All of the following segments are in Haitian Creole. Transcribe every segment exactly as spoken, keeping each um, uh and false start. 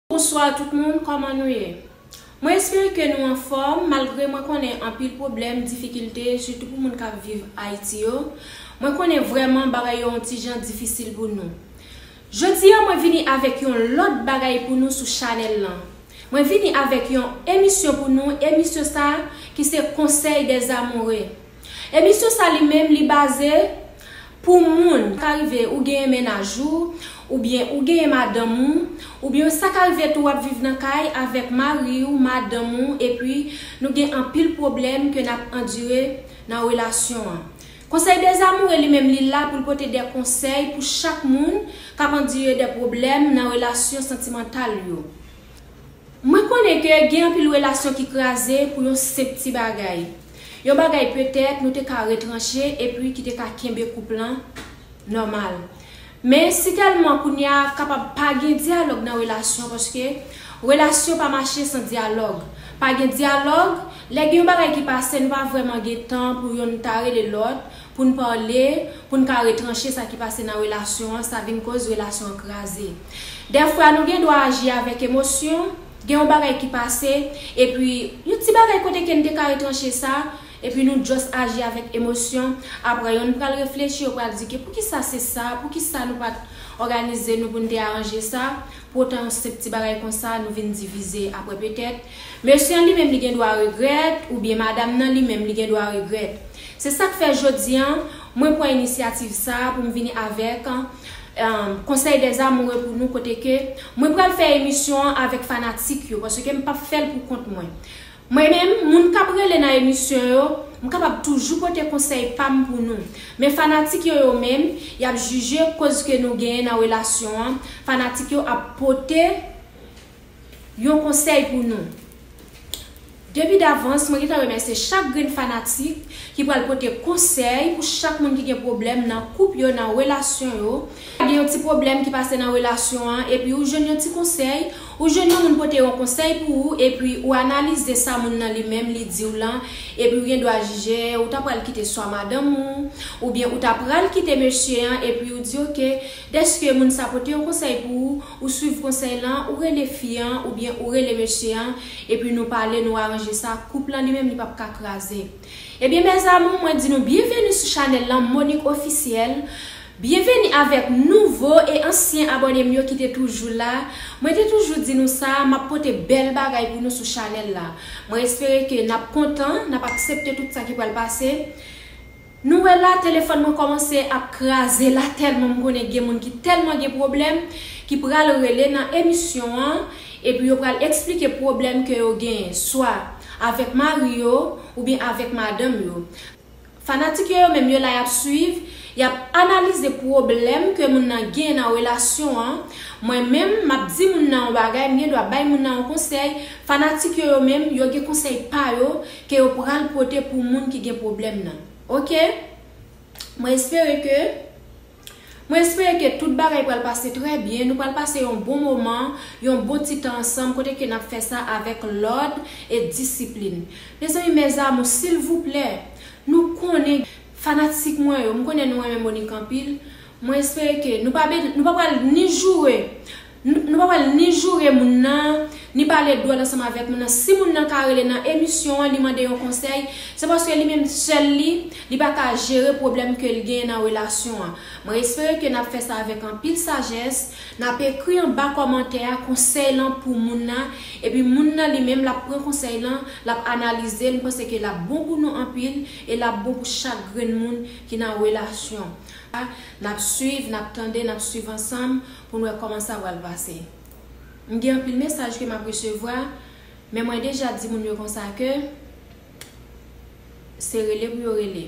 Bonswa tout moun, kòman nou ye? Mwen espere ke nou anfòm, malgre mwen konnen anpil pwoblèm, difikilte, sitou pou moun k ap viv Ayiti yo. Mwen konnen vrèman bagay yo yon ti jan difisil pou nou. Jodi a, mwen vini avèk yon lòt bagay pou nou sou chanèl lan. Mwen vini avèk yon emisyon pou nou, emisyon sa ki se Conseil des Amoureux. Emisyon sa li menm li baze pou moun. Sa ka rive ou genyen mennaj ou, oubyen ou genyen madanm ou, oubyen sa ka rive tou w ap viv nan kay avèk mari w, madanm ou, epi nou gen anpil pwoblèm ke n ap andire nan relasyon an. Conseil des Amoureux li menm li la pou l pote de konsèy pou chak moun k ap andire de pwoblèm nan relasyon santimantal yo. Mwen konnen ke gen anpil relasyon ki kraze pou yon senp ti bagay. Yon bagay petèt nou te ka retranche epi ki te ka kenbe koup lan nòmal. Men si tèlman kounye a kapab pa gen dyalòg nan relasyon, paske relasyon pa mache san dyalòg. Pa gen dyalòg, lè gen yon bagay ki pase, nou pa vrèman gen tan pou yonn ta rele lòt, pou n pale, pou n ka retranche sa ki pase nan relasyon an, sa vin koz relasyon an kraze. Dèfwa nou gen dwa aji avèk emosyon, gen yon bagay ki pase, epi yon ti bagay kote ke n te ka retranche sa, epi nou just aji avèk emosyon, apre yonn pral reflechi, yo pral di ke poukisa se sa, poukisa nou pa t òganize nou pou n te aranje sa, pou otan yon senp ti bagay konsa, nou vin divize apre petèt. Mesye an li menm li gen dwa regrèt, oubyen madanm nan li menm li gen dwa regrèt. Se sa k fè jodi a, mwen pran inisyativ sa a pou m vini avèk, um, Conseil des Amoureux pou nou, kote ke mwen pral fè emisyon an avèk fanatik yo, paske m p ap fè l pou kont mwen. Mwen menm, moun k ap rele nan emisyon yo, m kapab toujou pote konsèy pa m pou nou. Men fanatik yo yo menm, y ap jije koz ke nou genyen nan relasyon an. Fanatik yo ap pote yon konsèy pou nou. Depi davans, mwen gentan remèsye chak grenn fanatik ki pral pote konsèy pou chak moun ki gen pwoblèm nan koup yo, nan relasyon yo. Gen yon ti pwoblèm ki pase nan relasyon an, epi ou jwenn yon ti konsèy, ou jwenn yon moun pote yon konsèy pou ou, epi ou analize sa moun nan li menm li di w lan, epi ou gen dwa jije, ou ta pral kite swa madanm ou, oubyen ou ta pral kite mesye an, epi ou di, oke, dèske moun sa pote yon konsèy pou ou, ou swiv konsèy lan, ou rele fi an, oubyen ou rele mesye an, epi nou pale, nou aranje sa, koup lan li menm li p ap ka kraze. Ebyen, mes amours, mwen di nou byenveni sou chanèl lan, Monique Officiel. Byenveni avèk nouvo e ansyen abòne m yo ki te toujou la. Mwen te toujou di nou sa, m ap pote bèl bagay pou nou sou chanèl la. Mwen espere ke n ap kontan, n ap aksepte tout sa ki pral pase. Nou wè la, telefòn mwen kòmanse ap kraze la tèlman m konnen gen moun ki tèlman gen pwoblèm, ki pral rele nan emisyon an, epi yo pral eksplike pwoblèm ke yo genyen, swa avèk mari yo, oubyen avèk madanm yo. Fanatik yo, yo menm, yo la, y ap swiv, y ap analize pwoblèm ke moun nan gen nan relasyon an. Mwen menm, m ap di moun nan yon bagay, m gen dwa bay moun nan yon konsèy. Fanatik yo, yo menm, yo gen konsèy pa yo ke yo pral pote pou moun ki gen pwoblèm nan. Oke? Mwen espere ke Mwen espere ke tout bagay pral pase trè byen, nou pral pase yon bon moman, yon bon ti tan ansanm, kote ke n ap fè sa avèk lòd e disiplin. Mezanmi, mes amours, silvouplè, nou konnen fanatik mwen yo, m konnen nou renmen Monique anpil, mwen espere ke nou pa be-, nou pa pral ni joure, nou, nou pa pral ni joure moun nan, ni pale dwòl ansanm avèk moun nan. Si moun nan ka rele nan emisyon an, li mande yon konsèy, se paske li menm sèl li, li pa ka jere pwoblèm ke l genyen nan relasyon an. Mwen espere ke n ap fè sa avèk anpil sajès, n ap ekri anba kòmantè a konsèy lan pou moun nan, epi moun nan li menm l ap pran konsèy lan, l ap analize l, m panse ke l ap bon pou nou anpil, e l ap bon pou chak grenn moun ki nan relasyon. N ap swiv, n ap tande, n ap swiv ansanm pou n wè kòman sa pral pase. M gen anpil mesaj ke m ap resevwa, men mwen deja di moun yo konsa ke se rele pou yo rele.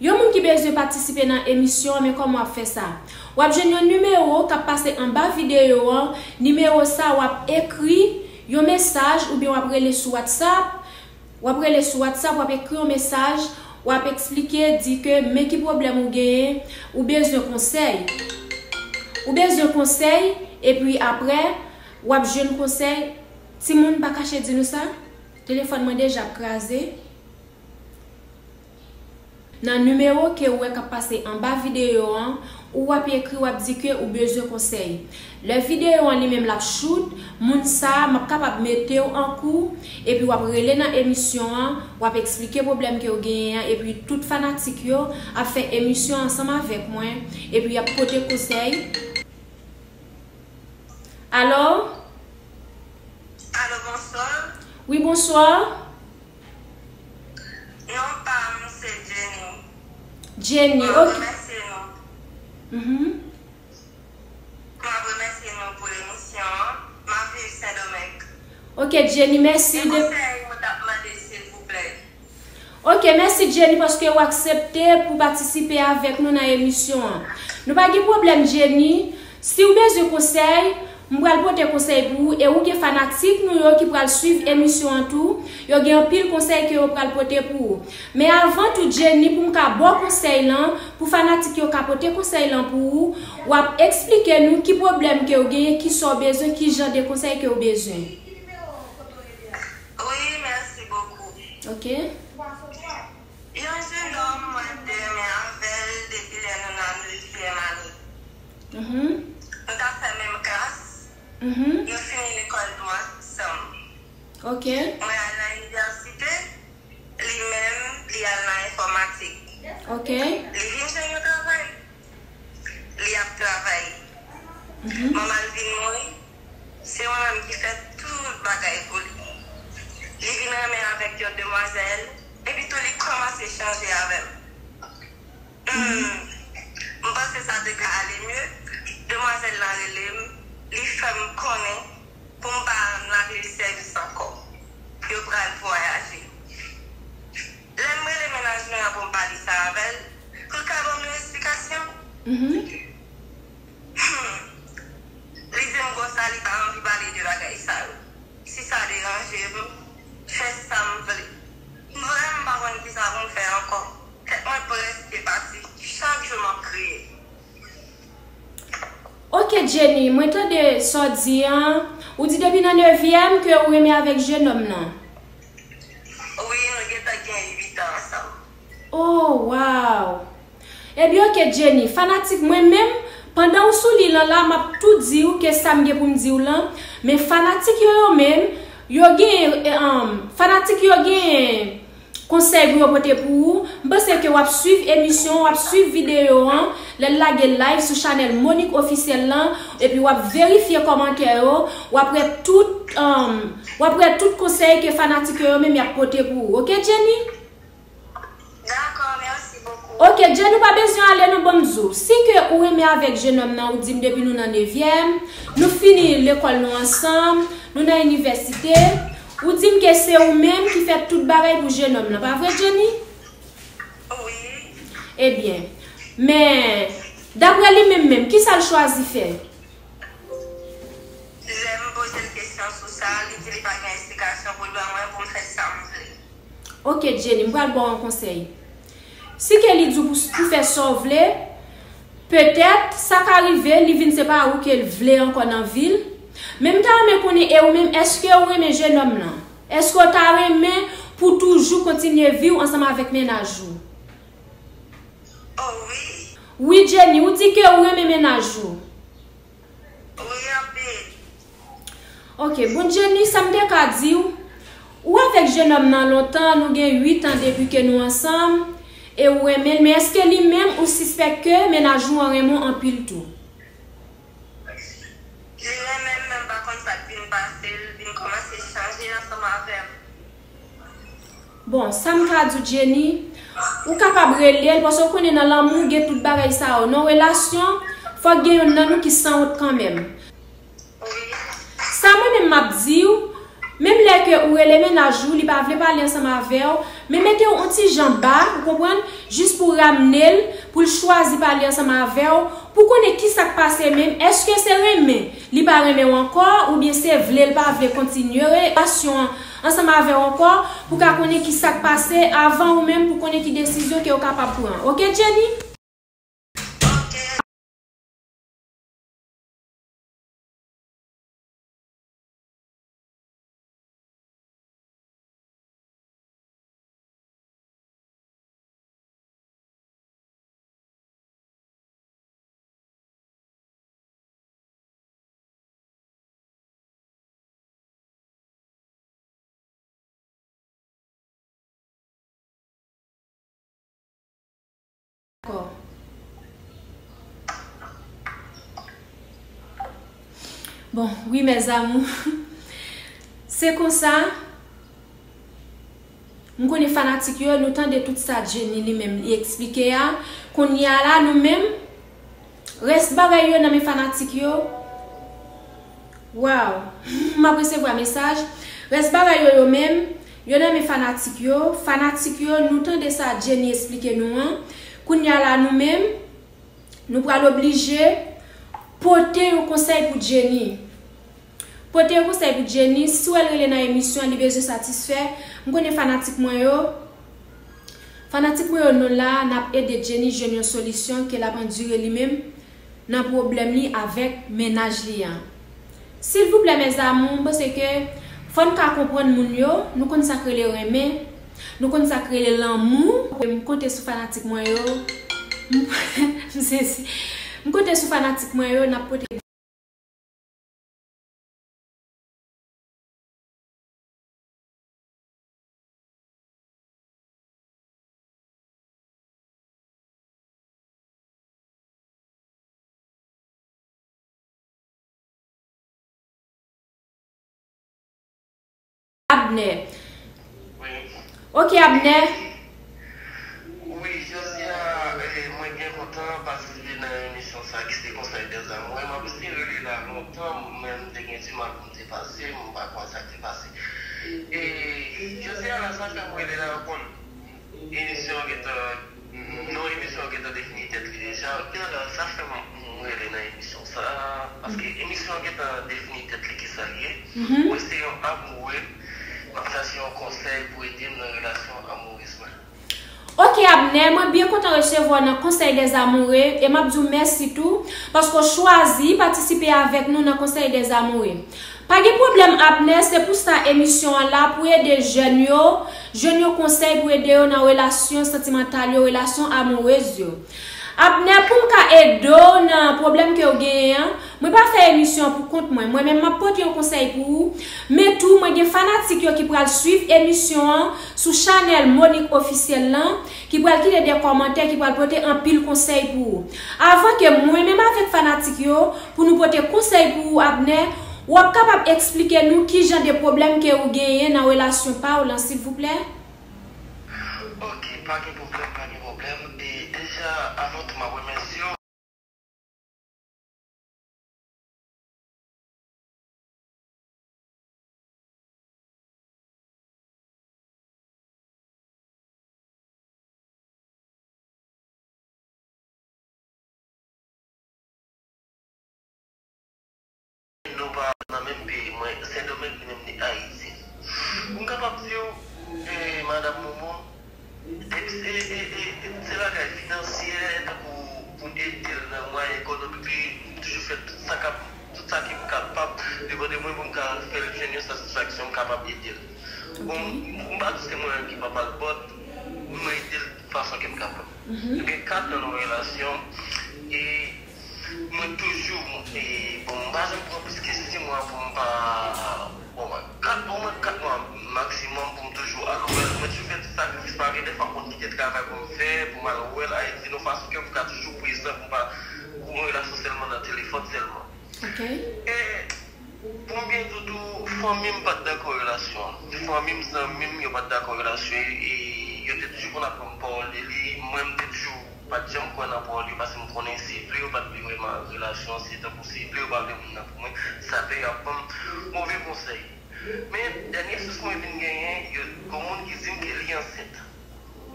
Yon moun ki bezwen patisipe nan emisyon an, men kòman w ap fè sa? W ap jwenn yon nimewo k ap pase anba videyo an. Nimewo sa, w ap ekri yon mesaj oubyen w ap rele sou WhatsApp. W ap rele sou WhatsApp, w ap ekri yon mesaj, w ap eksplike, di ke men ki pwoblèm ou genyen, ou bezwen konsèy. Ou bezwen konsèy, epi apre, w ap jwenn konsèy. Timoun, pa kache di nou sa. Telefòn mwen deja ap kraze. Nan nimewo ke w wè k ap pase anba videyo an, ou w ap ekri, w ap di ke ou bezwen konsèy. Lè videyo an li menm l ap choute, moun sa a, m ap kapab mete w an kou, epi w ap rele nan emisyon an, w ap eksplike pwoblèm ke w genyen an, epi tout fanatik yo ap fè emisyon ansanm avèk mwen, epi y ap pote konsèy. Alo? Alo, bonswa. Wi, bonswa. Non pa m se Jenny. Jenny, ok. M ap remèsye nou. Mhm. M ap remèsye nou pou emisyon an. M ap viv Sendomeng. Ok, Jenny, mèsi de. Konsèy mwen t ap mande, silvouplè. Ok, mèsi Jenny paske w aksepte pou patisipe avèk nou nan emisyon an. Nou pa gen pwoblèm Jenny. Si w bezwen konsèy, m pral pote konsèy pou ou e ou gen fanatik nou yo ki pral swiv emisyon an tou. Yo gen anpil konsèy ke yo pral pote pou ou. Men avan tou Jenny, pou m ka ba w konsèy lan, pou fanatik yo ka pote konsèy lan pou ou, w ap eksplike nou ki pwoblèm ke w genyen, ki sa w bezwen, ki jan de konsèy ke w bezwen. Wi, mèsi bokou. Ok. Yon jenòm mwen te renmen avè l depi lè nou nan nevyèm ane. Mhm. Nou t ap fè menm klas. Mhm. Nou fini lekòl nou ansanm. Ok. Mwen al nan inivèsite, li menm, li al nan enfòmatik. Ok. Li vin jwenn yon travay. Li ap travay. Mhm. Manman l vin mouri. Se mwen menm ki fè tout bagay pou li. Li vin renmen avèk yon demwazèl, epi tou li kòmanse chanje avè m. Hmm, m panse sa te ka ale mye. Demwazèl la rele m, li fè m konnen pou m pa rann lage li sèvis ankò. Yo pral vwayaje. Lè m rele mennaj mwen an pou m pale sa avè l, pou l ka ban m yon esplikasyon. Mhm. Hmm. Li di m konsa li pa anvi pale de bagay sa yo. Si sa deranje m, fè sa m vle. M vrèman pa konn kisa pou m fè ankò. Tèt mwen prèske pati. Chak jou m ap kriye. Ok, Jenny, mwen tande sa w di an. Ou di depi nan nevyèm ke ou renmen avèk jenòm nan. Wi, nou gentan gen uit an ansanm. Oh, wow! Ebyen, ok, Jenny, fanatik mwen menm, pandan ou sou liy lan la, m ap tou di w ke sa m gen pou m di w lan, men fanatik yo, yo menm, yo gen, eh, um, fanatik yo gen konsèy pou yo pote pou ou. M panse ke w ap swiv emisyon, w ap swiv videyo an, lè l lage live sou chanèl Monique Officiel lan, epi w ap verifye kòmantè yo, w ap wè tout, um, w ap wè tout konsèy ke fanatik yo, yo menm y ap pote pou ou. Ok, Jenny? Dakò, mèsi bokou. Ok, Jenny, ou pa bezwen ale non, ban m di w. Si ke ou renmen avèk jenòm nan, ou di m depi nou nan nevyèm, nou fini lekòl nou ansanm, nou nan inivèsite, ou di m ke se ou menm ki fè tout bagay pou jenòm nan, pa vre, Jenny? Wi. Ebyen, men, daprè li menm menm, kisa l chwazi fè? Lè m poze l kesyon sou sa, li di li pa gen esplikasyon pou l ban mwen pou m fè sa m vle. Ok, Jenny, m pral ba w yon konsèy. Si ke li di w pou, pou fè sa w vle, petèt, sa ka rive, li vin se pa ou ke l vle ankò nan vi l. Men m ta renmen konnen, e ou menm, èske ou renmen jenòm nan? Èske w ta renmen pou toujou kontinye viv ansanm avèk mennaj ou? Oh, wi. Wi, Jenny, ou di ke ou renmen mennaj ou. Wi, anpil. Ok, bon, Jenny, sa m te ka di w, ou avèk jenòm nan lontan, nou gen uit an depi ke nou ansanm, e ou renmen l, men èske li menm ou sispèk ke mennaj ou an renmen w anpil tou? Li renmen m, men m pa konn sa k vin pase l, vin kòmanse chanje ansanm avè m. Bon, sa m ka di w, Jenny, ou kapab rele l, paske w konnen nan lanmou gen tout bagay sa yo. Nan relasyon, fòk gen yonn nan nou ki sanwont kanmenm. Sa mwen menm m ap di w, menm lè ke ou rele mennaj ou, li pa vle pale ansanm avè w, men mete w on ti jan ba, ou konprann, jis pou w ramne l, pou l chwazi pale ansanm avè w, pou konnen kisa k pase menm, èske se renmen li pa renmen w ankò, oubyen se vle l pa vle kontinye relasyon an ansanm avè w ankò, pou ka konnen kisa k pase avan ou menm pou konnen ki desizyon ke w kapab pran. Ok, Jenny? Dakò. Bon, wi, mes amours. Se konsa. M konnen fanatik yo, nou tande tout sa Jenny li menm li eksplike a. Kounye a la, nou menm, rès bagay yo nan men fanatik yo. Waw, m ap resevwa mesaj. Rès bagay yo, yo menm, yo nan men fanatik yo. Fanatik yo, nou tande sa Jenny eksplike nou an. Kounye a la, nou menm, nou pral oblije pote yon konsèy pou Jenny. Pote yon konsèy pou Jenny, si w wè l rele nan emisyon an, li bezwen satisfè. M konnen fanatik mwen yo, fanatik mwen yo, nou la, n ap ede Jenny jwenn yon solisyon ke l ap andire li menm nan pwoblèm li avèk mennaj li an. Silvouplè, mes amours, m panse ke fò n ka konprann moun yo, nou konn sa k rele renmen, nou konn sa k rele lanmou. M konte sou fanatik mwen yo. M sezi. M konte sou fanatik mwen yo, n ap pote Abner. Wi. Ok, Abner. Wi, jodi a, eh, mwen byen kontan patisipe nan emisyon sa ki se Conseil des Amoureux. M ap eseye rele la lontan, mwen m te gen dimal pou m te pase, m pa konn sa k te pase. E jodi a la, sa fè m rele la ankò. Emisyon an gentan, non, emisyon an gentan defini tèt li deja. Talè sa fè m, m rele nan emisyon sa, paske emisyon an gentan defini tèt li kisa l ye. Mhm. Mwen se yon amoure, m ap chache yon konsèy pou ede m nan relasyon amourez mwen. Ok, Abner, mwen byen kontan resevwa w nan Conseil des Amoureux, e m ap di w mèsi tou, paske w chwazi patisipe avèk nou nan Conseil des Amoureux. Pa gen pwoblèm, Abner, se pou sa emisyon an la, pou ede jèn yo jwenn yon konsèy pou ede yo nan relasyon santimantal yo, relasyon amourez yo. Abner, pou m ka ede w nan pwoblèm ke w genyen an, mwen pa fè emisyon an pou kont mwen. Mwen menm, m ap pote yon konsèy pou ou, men tou, mwen gen fanatik yo ki pral swiv emisyon an sou chanèl Monique Officiel lan, ki pral kite de kòmantè, ki pral pote anpil konsèy pou ou. Avan ke mwen menm avèk fanatik yo, pou nou pote konsèy pou ou, Abner, w ap kapab eksplike nou ki jan de pwoblèm ke ou genyen nan relasyon pa w lan, silvouplè? Ok, pa gen pwoblèm, pa gen pwoblèm. E deja, avan tou, m ap remèsye w. Nou pa nan menm peyi, mwen Sendomeng, li menm li Ayiti. Pou m kapab di w, eh, madanm Momo, depi se, e, e, e, se bagay finansyè, tankou pou m ede l nan mwayen ekonomik li, m toujou fè tout sa k ap, tout sa ke m kapab depann de mwen pou m ka fè l jwenn yon satisfaksyon, m kapab ede l. Bon, m pa di se mwen menm ki papa l, but mwen ede l fason ke m kapab. Nou gen kat an nan relasyon, e mwen toujou, e, bon, m pa janm pran plis ke sis mwa pou m pa, bon, kat, omwen kat mwa maksimòm pou m toujou al wè l. Mwen toujou fè ti sakrifis, malgre dèfwa m konn kite travay pou m fè, pou m al wè l Ayiti, nan fason ke m ka toujou prezan, pou m pa, pou yon relasyon sèlman nan telefòn sèlman. Ok. E pou m byen di w tou, fanmi m pa t dakò relasyon an. Fanmi m, zanmi m, yo pa t dakò relasyon. E, e yo te toujou konn ap ban m pawòl de li. Mwen, m te toujou pa t janm kwè nan pawòl yo, paske m konnen se vle yo pa t vle vrèman relasyon an, se tankou se vle yo pa vle moun nan pou mwen. Sa fè y ap ban m move konsèy. Men, dènye sous mwen vin genyen, yo, gon moun ki di m ke li ansent.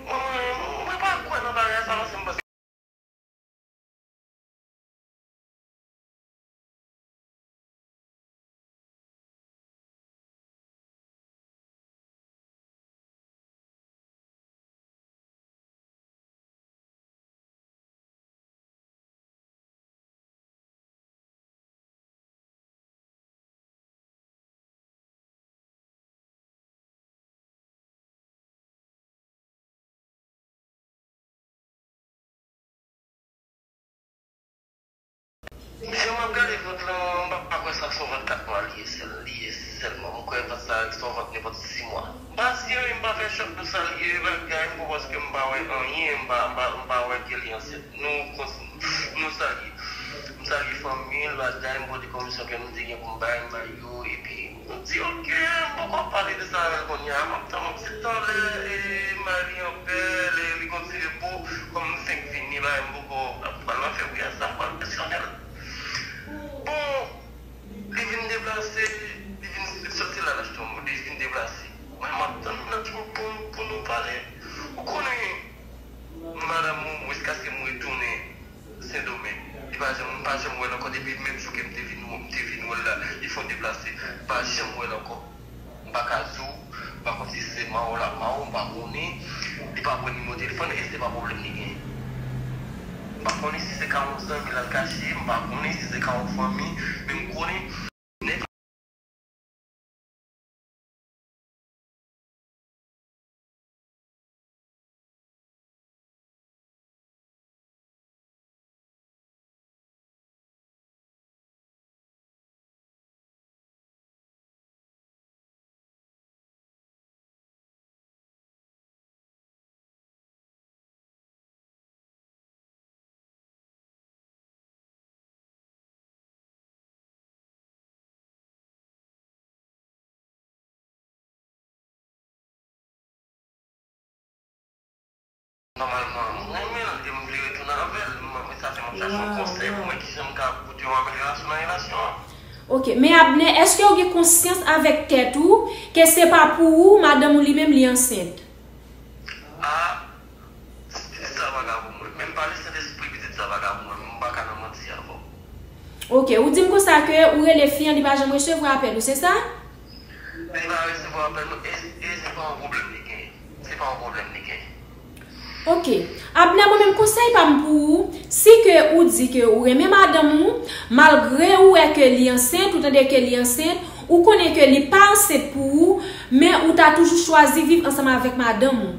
Mwen, mwen, mwen pa kwè nan bagay sa, paske m panse Jan m ap gade vant lan, m pa kwè sa se yon vant kat mwa li Sèl li ye sèlman. M kwè vant sa se yon vant nenpòt sis mwa. M pa si, m pa fè chòk de sa l ye, bagay, m pa, paske m pa wè anyen, m pa, m pa, m pa wè ke li ansent. Nou kontinye. Nou salye. M salye fanmi l, bagay, m pote komisyon ke nou te gen pou m bay, m bay yo, epi m di, "Ok, m poko pale de sa avè l kounye a, m ap tann yon ti tan lè, e, m al li anpè, lè li gon ti repo, kòm m fenk vini la, m poko ap pral nan fevriye sa, m pral kesyone l." Bon, li vin deplase, li vin soti la, l achte yon, li vin deplase. Mwen, m ap tann nan tou pou, pou nou pale. Ou konnen, madanm ou, jiskaske m retounen Sendomeng. Li pa janm, m pa janm wè l ankò depi menm jou ke m te vin, m te vin wè l la, li fè yon deplase. M pa janm wè l ankò. M pa ka di w, m pa konn si se mawo l ap mawo, m pa konnen. Li pa pran nimewo telefòn, e se pa pwoblèm li genyen. M pa konnen si se ka yon zanmi l al kache, m pa konnen si se ka yon fanmi, men m konnen nèg Nòmalman, m renmen l e m vle retounen avè l. M, sa fè m ap chache yon konsèy pou mwen kijan m ka pote yon amelyorasyon nan relasyon an. Ok, men Abner, èske w gen konsyans avèk tèt ou ke se pa pou ou, madanm ou li menm li ansent? Ah, pitit sa pa ka pou mwen. Menm pale Sentespri, pitit sa pa ka pou mwen. M pa ka nan manti avè w. Ok, ou di m konsa ke ou rele fi an, li pa janm resevwa apèl ou, se sa? Li pa resevwa apèl nou, e, e se pa yon pwoblèm li genyen. Se pa yon pwoblèm li genyen. Ok. Abner, mwen menm konsèy pa m pou ou, si ke ou di ke ou renmen madanm ou, malgre ou wè ke li ansent, ou tande ke li ansent, ou konnen ke li pa ansent pou ou, men ou ta toujou chwazi viv ansanm avèk madanm ou.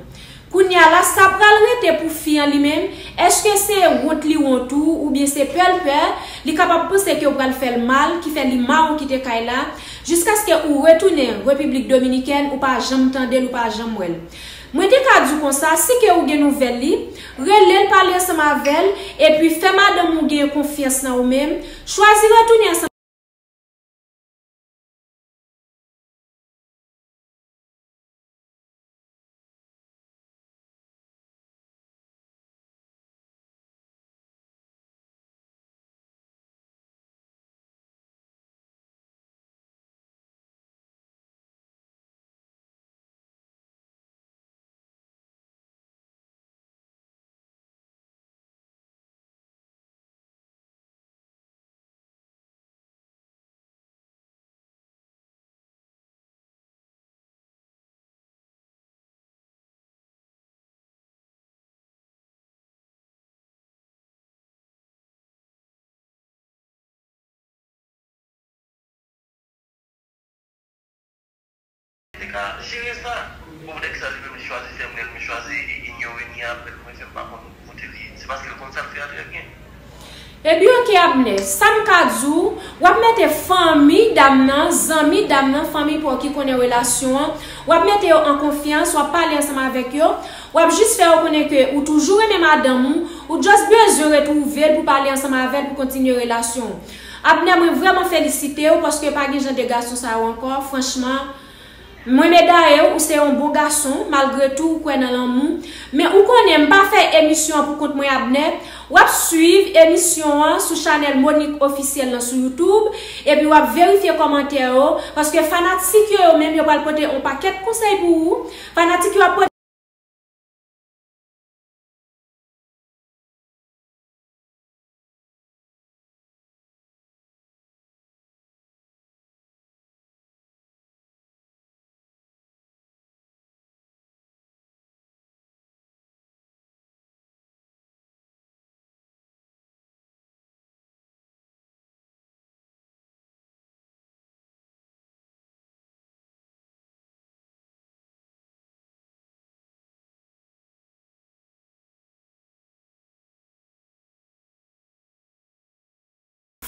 Kounye a la, sa pral rete pou fi an li menm, èske se wont li wont ou, oubyen se pè l pè, li kapab panse ke w pral fè l mal, ki fè li mawon kite kay la, jiskaske ou retounen Repiblik Dominikèn, ou pa janm tande l, ou pa janm wè l. Mwen te ka di w konsa, si ke ou gen nouvèl li, rele l, pale ansanm avè l, epi fè madanm ou gen konfyans nan ou menm, chwazi retounen ansanm Te ka jere sa. Bon, poutèt sa, li menm li chwazi fèmen l, li chwazi inyore ni apèl mwen, fè m pa konn kote li ye. Se paske l konn sa l fè a trè byen. Ebyen, oke, Abner, sa m ka di w, w ap mete fanmi dam nan, zanmi dam nan, fanmi pa w ki konnen relasyon an, w ap mete yo an konfyans, w ap pale ansanm avèk yo, w ap jis fè yo konnen ke ou toujou renmen madanm ou, ou just bezwen retwouve l pou pale ansanm avè l pou kontinye relasyon w. Abner, mwen vrèman felisite w paske pa gen jan de gason sa yo ankò, franchman. Mwen medaye w, ou se yon bon gason, malgre tou ou kwè nan lanmou. Men ou konnen m pa fè emisyon an pou kont mwen, Abner. W ap swiv emisyon an sou chanèl Monique Officiel lan sou YouTube, epi w ap verifye kòmantè yo, paske fanatik yo, yo menm, yo pral pote yon pakèt konsèy pou ou. Fanatik yo ap pote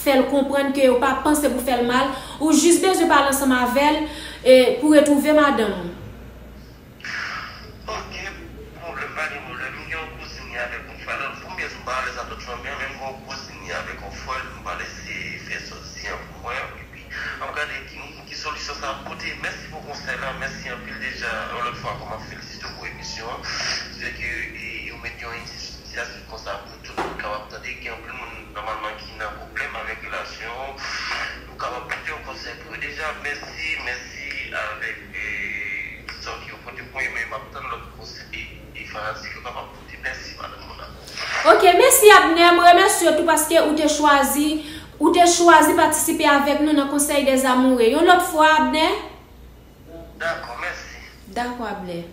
fè l konprann ke yo pa panse pou fè l mal, ou jis bezwen pale ansanm avè l, e, pou retwouve madanm ou. Ok, pwoblèm, pa gen pwoblèm. M gen yon kouzin li avèk yon frè l. Pou m byen di w, m pa alèz ak lòt fanmi an, men m gen yon kouzin li avèk yon frè l. M pral eseye fè sòti an pou mwen, epi m ap gade ki, ki solisyon sa ap pote. Mèsi pou konsèy la, mèsi anpil deja. Yon lòt fwa ankò, m ap felisite w pou emisyon an. Se ke, e, yo met yon inisyativ konsa pou tout moun kapab tande. Gen anpil moun nòmalman ki nan pwoblèm avèk relasyon yo. Ou kapab pote yon konsèy pou yo deja. Mèsi, mèsi avèk, e, sa w ki yo pote pou mwen, men m ap tann lòt konsèy e fanatik yo kapab pote. Mèsi, madanm Mona. Ok, mèsi Abner. M remèsye w tou paske ou te chwazi, ou te chwazi patisipe avèk nou nan Konsèy dè Zamoure. Yon lòt fwa, Abner? Dakò, mèsi. Dakò, Abner.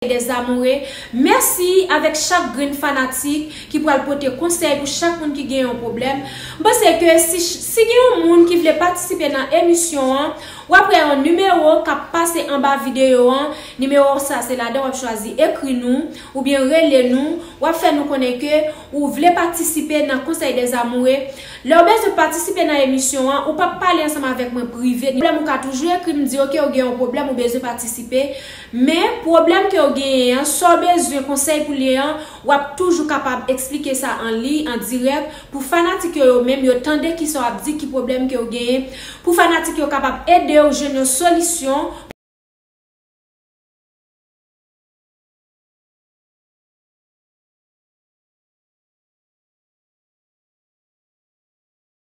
Dè Zamoure. Mèsi avèk chak grenn fanatik ki pral pote konsèy pou chak moun ki gen yon pwoblèm. M panse ke si, si gen yon moun ki vle patisipe nan emisyon an, w ap wè yon nimewo k ap pase anba videyo an. Nimewo sa se ladan w ap chwazi ekri nou oubyen rele nou. W ap fè nou konnen ke ou vle patisipe nan Konsèy dè Zamoure. Lè w bezwen patisipe nan emisyon an, ou p ap pale ansanm avèk mwen prive. Pwoblèm ou ka toujou ekri m di, ok, ou gen yon pwoblèm, ou bezwen patisipe. Men, pwoblèm ke w genyen an, sa w bezwen konsèy pou li an, w ap toujou kapab eksplike sa an liy, an dirèk, pou fanatik yo, yo menm, yo tande kisa w ap di, ki pwoblèm ke w genyen, pou fanatik yo kapab ede w jwenn yon solisyon